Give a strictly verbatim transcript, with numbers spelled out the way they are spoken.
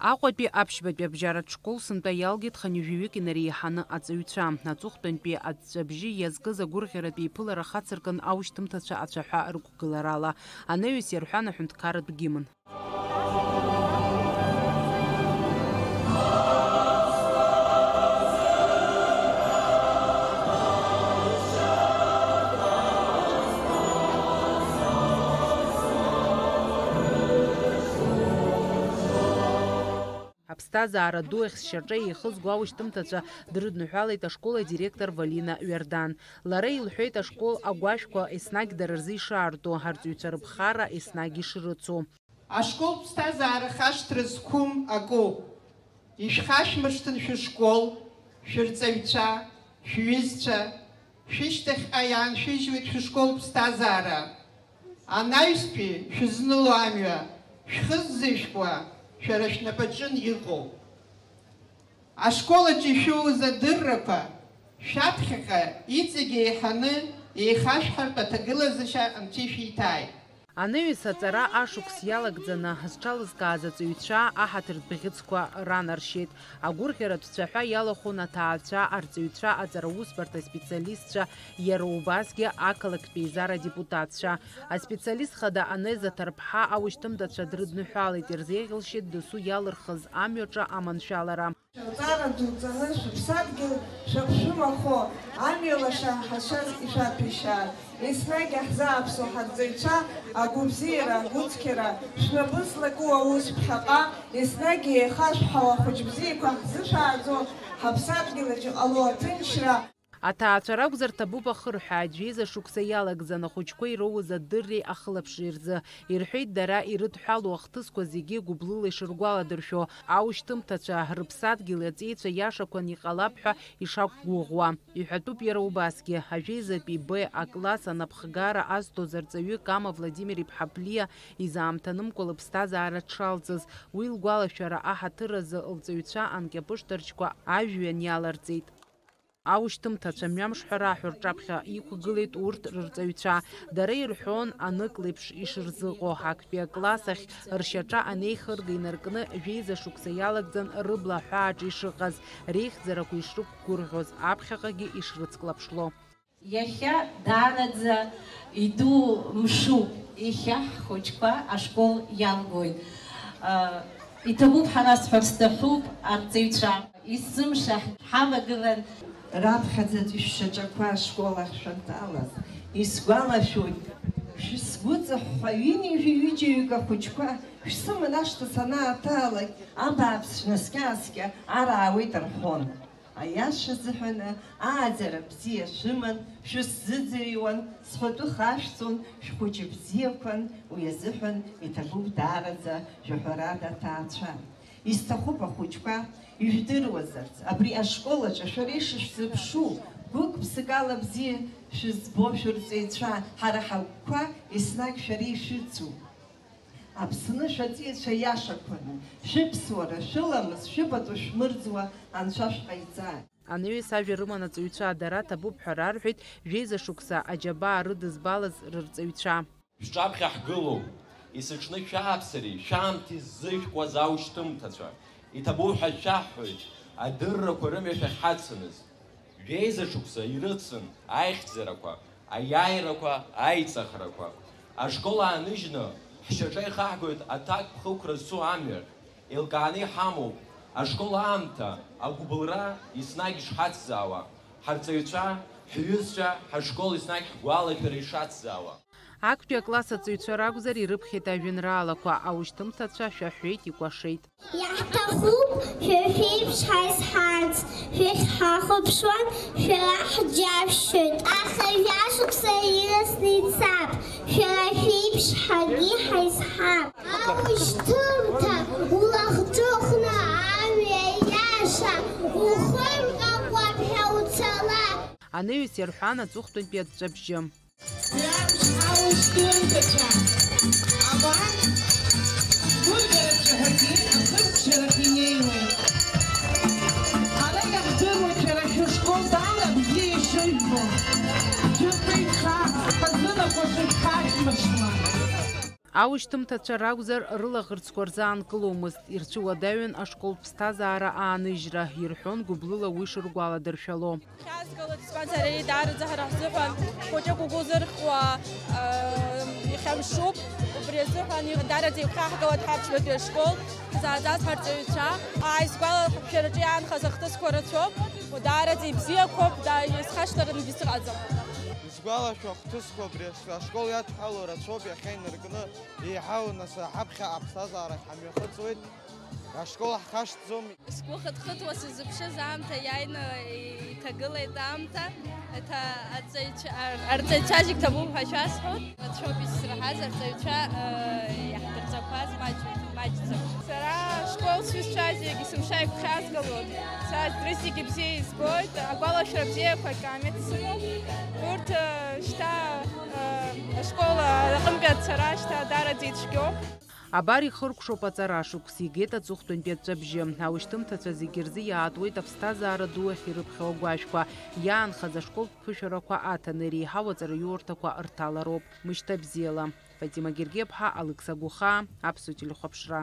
Аҟәатәи аԥшьбатәи абжьаратә школ сынтәа иалгеит хынҩажәаҩык инареиҳаны аҵаҩцәа. Аҵыхәтәантәи аҵәҵәабжьы иазкыз агәырӷьаратәи еиԥылара хацыркын аушьҭымҭацәа ацәаҳәа рықәгыларала. Анаҩс иарҳәан аҳәынҭқарратә гимн. Аԥсҭазаара ду ахьшьаҿа еихызго аушьҭымҭацәа дрыдныҳәалеит ашкол адиректор Валина Ҩардан. Лара илҳәеит, ашкол агәашәқәа еснагь дара рзы ишаарту, арҵаҩцәа рыԥхара еснагь ишрыцу. Ашкол ԥсҭазаара хашҭра зқәым акоуп. Ишәхашәмыршҭын шәышкол, шәырҵаҩцәа, шәҩызцәа, шәышьҭахьҟа иааншәыжьуеит шәышкол ԥсҭазаара. Анаҩстәи шәызныло амҩа, шәхы ззышәкуа, шәара шәнапаҿын иҟоуп. Ашкол аҿы ишәоуз адыррақәа, шәаԥхьаҟа иҵегь еиҳаны еихашәҳартә аҭагылазашьа Анцәа ишәиҭааит. Анаҩс аҵара ашықәс иалагӡаны зҽалызкааз аҵаҩцәа аҳаҭыртә бӷьыцқәа ранаршьеит. Агәырӷьаратә цәаҳәа иалахәын аҭаацәа, арҵаҩцәа, аҵараусбарҭа специалистцәа, иара убасгьы ақалақьтә еизара адепутатцәа. Аспециалист хада Анеза Ҭарԥҳа аушьҭымҭацәа дрыдныҳәалеит, ирзеиӷьалшьеит досу иалырхыз амҩаҿы аманшәалара. Шәылҵара дуӡӡаны шәыԥсадгьыл шәаԥшәымахо, амҩа лаша ҳазшаз ишәаҭәеишьаар, еснагь иаҳзааԥсо ҳарҵаҩцәа агәабзиара, агәыцқьара, шәнапы злаку аус ԥхьаҟа, еснагь еихашәҳауа ахәыҷ бзиақәа ҳзышәааӡо, ҳаԥсадгьыл аҿы иҟало аҭынчра. Аҭаацәа ракәзар ҭабуп ахырҳәааит, жәеиза шықәса иалагӡан ахәыҷқәа ироуз адырреи ахылаԥшреи рзы, ирҳәеит дара ирыдҳәалоу ахҭысқәа зегьы гәыблыла ишыргәаладыршәо, аушьҭымҭацәа рыԥсадгьыл аҵеицәа иашақәан иҟалап ҳәа ишақәгәыӷуа. Иҳәатәуп иара убасгьы, ажәеизатәи Б акласс анапхгара азҭоз арҵаҩы Кама Владимир-иԥҳа Ԥлиа изаамҭанымкәа лыԥсҭазаара дшалҵыз, уи лгәалашәара аҳаҭыр азы лҵаҩцәа анкьапышҭарчқәа ажәҩан иаларҵеит. Аушьҭымҭацәа мҩамш ҳәа раҳәо рҿаԥхьа иқәгылеит урҭ рырҵаҩцәа. Дара ирҳәон анык леиԥш ишырзыҟоу, актәи акласс ахь ршьаҿа анеихырга инаркны жәеиза шықәса иалагӡан рыбла аҳәааҿы ишыҟаз, реихьӡарақәа ишрықәгәырӷьоз, аԥхьаҟагьы ишрыцклаԥшло. Иахьа даараӡа иду мшуп, иахьа ҳхәыҷқәа ашкол иалгоит. Иҭабуп ҳәа расҳәар сҭахуп, арҵаҩцәа. Есымша ҳалагылан. Раԥхьаӡатәи шәшьаҿақәа ашкол ахь шәанҭалаз, исгәалашәоит, шәысгәыҵыҳәҳәа ҩынҩажәи ҩыџьаҩык ахәыҷқәа шәсыман ашҭа санааҭаалак, абааԥс шәнаскьа-ааскьа ар аауеит рҳәон. Аиаша азыҳәаны, ааӡара бзиа шәыман, шәысзыӡырҩуан, схәатәы хашәҵон, шәхәыҷы бзиақәан, уи азыҳәан иҭабуп даараӡа шәаҳәарада аҭаацәа. Исҭахуп ахәыҷқәа ижәдыруазарц, абри ашкол аҿы шәара ишышәзыԥшу, гәык-ԥсык ала бзиа шәызбо шәырҵаҩцәа, ҳара ҳагәқәа еснагь шәара ишәыцуп. Аԥсны шәаҵәыуацәа иашақәаны, шәыԥсуара, шәыламыс, шәыпату шәмырӡуа Анцәа шәҟаиҵааит. Анаҩс ажәа рыман аҵаҩцәа, дара ҭабуп ҳәа рарҳәеит жәеиза шықәса аџьабаа рыдызбалаз рырҵаҩцәа. Шәҿаԥхьа ҳгылоуп, есыҽны шәааԥсареи шәаамҭеи ззышәкуаз аушьҭымҭацәа, иҭабуп ҳәа шәаҳҳәоит, адыррақәа рымҩа шәахьҳацаныз. Жәеиза шықәса ирыцын аихьӡарақәа, аиааирақәа, аиҵахрақәа. Ашкол ааныжьны, ҳшьаҿа ихаҳгоит аҭакԥхықәра зцу амҩахь, еилкааны иҳамоуп ашкол аамҭа, агәыбылра еснагь ишҳацзаауа, ҳарҵаҩцәа, ҳҩызцәа, ҳашкол еснагь ҳгәалашәара ишацзаауа. Актәи акласс аҵаҩцәа ракәзар, ирыԥхьеит ажәеинраалақәа, аушьҭымҭацәа шәаҳәеит, икәашеит. Иаҳҭахуп шәа шәеиԥш ҳазҳарц, шәахь ҳахәаԥшуан, шәара ҳџьашәшьоит. Аха жәашықәса ирасны ицап, шәара шәеиԥш ҳаргьы ҳаизҳап. Аушьҭымҭа улахҿыхны амҩа иаша ухымҟьакәа ҳәа уцала. Анаҩс иарҳәан аҵыхәтәантәи аҵәҵәабжьы. Уи амш аушьҭымҭацәа, абар, гәырӷьарацәа ҳәагьы ахыркәшарахь инеиуеит. Ара иаҳдыруеит шәара шәышкол даара бзиа ишыжәбо. Шәыԥеиԥш, ҳазынахәаша шәхашәмыршҭуа. Аушьҭымҭацәа ракәзар, рылаӷырӡқәа рзаанкыломызт, ирцәыуадаҩын ашкол ԥсҭазаара ааныжьра, ирҳәон гәыблыла уи шыргәаладыршәало. Хьаазгалоит, избанзар, ари даараӡа ҳара ҳзыҳәан хәыҷык угәы зырхьуа, э, ихьамшуп. Убри азыҳәан даараӡа игәхьаҳгалоит ҳаԥшьбатәи ашкол, ҳзааӡаз ҳарҵаҩцәа. Ааи, сгәалашәараҿы иаанхаз ахҭысқәа рацәоуп, даараӡа ибзиақәоуп, да, исхашҭырангьы сыҟаӡам. Исгәалашәо ахҭысқәа абри аш-, ашкол иадҳәало рацәоуп иахьа инаркны, еиҳау нас ҳаԥхьа аԥсҭазаарахь ҳамҩахыҵуеит, ашкол ҳхашҭӡом. Сгәы хыҭхыҭуа сыззыԥшыз аамҭа иааины иҭагылеит аамҭа, еиҭа арҵаҩцәа, ар-, арҵаҩцәа зегь ҭабуп ҳәа шәасҳәоит. Рацәоуп исзырҳаз арҵаҩцәа, э, иаҳдырҵақәаз маҷ-, маҷӡам. Сара ашкол сҩызцәа зегь есымша игәхьаазгалоит. Сара рызегьы бзиа избоит, агәалашәара бзиақәа акаамеҭ сымоуп. Урҭ, э, шьҭа, э, ашкол аҟынтәи ацара шьҭа даараӡа ицәгьоуп. Абар ихыркәшоуп аҵара шықәс, игеит аҵыхәтәантәи аҵәҵәабжьы. Аушьҭымҭацәа зегьы рзы иаатуеит аԥсҭазаара ду ахь ирыԥхьо агәашәқәа, иаанхаз ашколтә ԥышәарақәа аҭаны иреиҳау аҵараиурҭақәа рҭалароуп. Мышьҭа бзиала. Фатима Гергеԥҳа, Алықьса Гәыхаа, Аԥсуа телехәаԥшра.